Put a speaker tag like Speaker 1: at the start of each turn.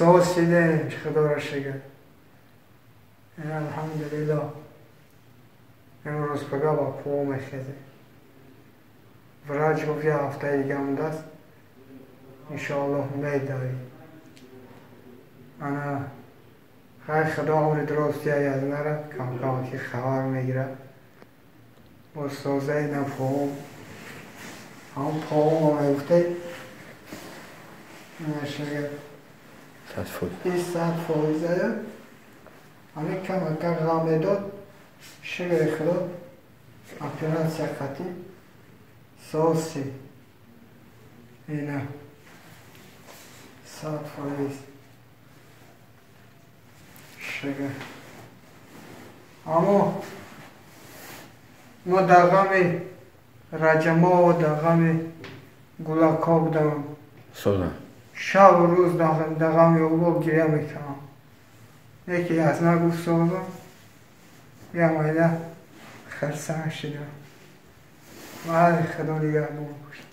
Speaker 1: Соз шидем, худоро шукр. Алҳамдулиллоҳ. Имрӯз пага ба по мехезем. Врач гуфт, як ҳафтаи дига мондааст. Иншоаллоҳ, медавем. Ана хайр, худо умри дроз диҳад язнара, кам-кам ки хабар мегирад. Бо созаи на поом. Ҳам поом мегуфте. Шукр.
Speaker 2: 100%.
Speaker 1: И 100%. Ҳамин камака ғам медод. Шукри худо, оператсия қатӣ соз шид. Ина 100%. Шукр. Аммо мо дар ғами раҷамо, дар ғами гулакҳо будам.
Speaker 2: Соза.
Speaker 1: Шабу рӯз дар ғами ӯ гиря мекардам. Яке аз нагуфт созам, як майда хирсанг шидам. Вале худо нигаҳбон бошад.